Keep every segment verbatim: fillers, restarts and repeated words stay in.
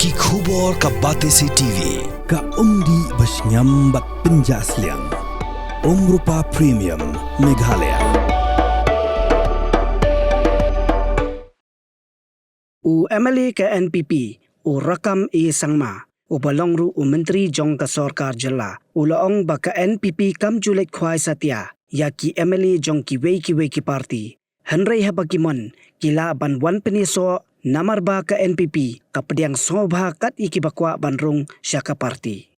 Ki khubor ka Batesi T V, ka umdih ba shngiam bad pynjah sliang. Umrupa Premium, Meghalaya. U M L A ka N P P, u Rakkam A Sangma, uba long ruh u Myntri jong ka Sorkar Jylla, u la ong ba ka N P P kam ju leit khwai satia ïa ki M L A jong kiwei kiwei ki party. Hynrei haba ki mon, ki lah ban wan pynïasoh, namar ba ka N P P ka pdiang sngewbha kat ïa kiba kwah ban rung sha ka party.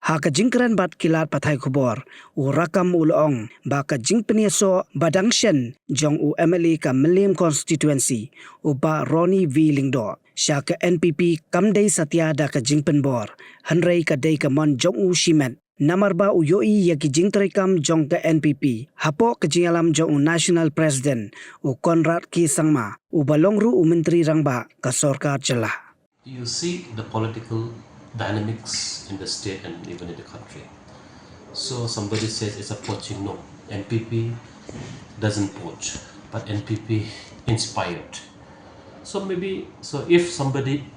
Ha ka jingkren bad ki lad pathai khubor, u Rakkam u la ong ba ka jingpynïasoh ba dang shen jong u M L A ka Mylliem Constituency, u Bah Ronnie V Lyngdoh, sha ka N P P kam dei satia da ka jingpynbor, hynrei ka dei ka mon jong u shimet. Namar ba u ïohi ïa ki jingtreikam jong ka N P P, hapoh ka jingïalam jong u National President, u Conrad K Sangma, uba long ruh u Myntri Rangbah ka Sorkar Jylla. You see the political dynamics in the state and even in the country. So somebody says it's a poaching. No, N P P doesn't poach, but N P P inspired. So maybe, so if somebody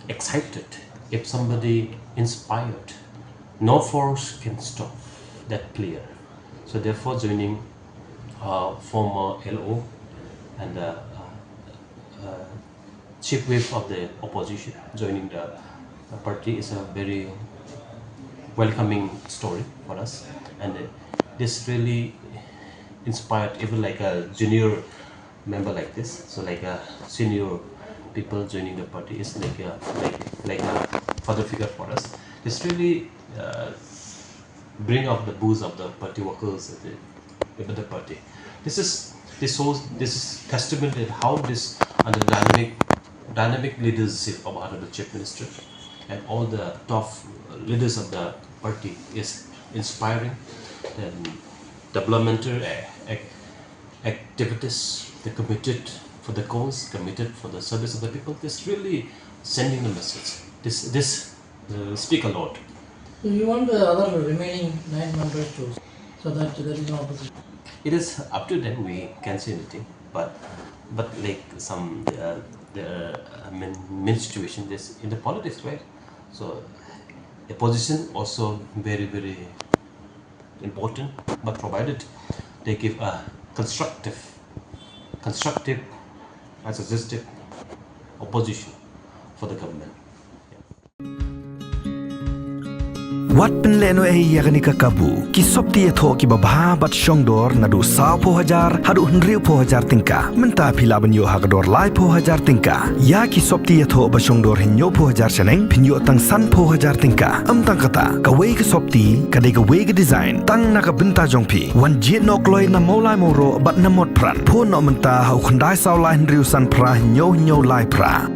excited, if somebody inspired, no force can stop that player. So therefore, joining uh, former L O and uh, uh, uh, chief whip of the opposition joining the party is a very welcoming story for us, and uh, this really inspired even like a junior member like this. So like a senior people joining the party is like a like like a father figure for us. This really uh, bring up the boost of the party workers at the, within the party. This is this shows this is testament that how this and the dynamic dynamic leadership of Bharat, the chief minister, and all the top leaders of the party is inspiring. Then developmental uh, ac- activities, they committed for the cause, committed for the service of the people. This really sending the message. This this uh, speak a lot. So you want the other remaining nine members to, so that there is no opposition. It is up to them. We can say anything, but but like some uh, the uh, main, main situation this in the politics, right? So a position also very very important, but provided they give a constructive, constructive, and suggestive opposition for the government. Wat pynlehnohei ïa kane ka kabu. Ki sopti ïathoh kiba bha bad shongdor naduh sawphew hajar haduh hynriewphew hajar tyngka. Mynta phi lah ban ïoh ha ka dor laiphew hajar tyngka. Ïa ki sopti ïathoh ba shongdor hynñiewphew hajar shaneng phin ïoh tang sanphew hajar tyngka. Ym tang kata, kawei ka sopti ka dei kawei ka design tang na ka bynta jong phi. Wan jied noh kloi na Mawlai Mawroh bad na Motphran. Phone noh mynta ha u khyndai saw lai hynriew san phra hynñiew hynñiew lai phra.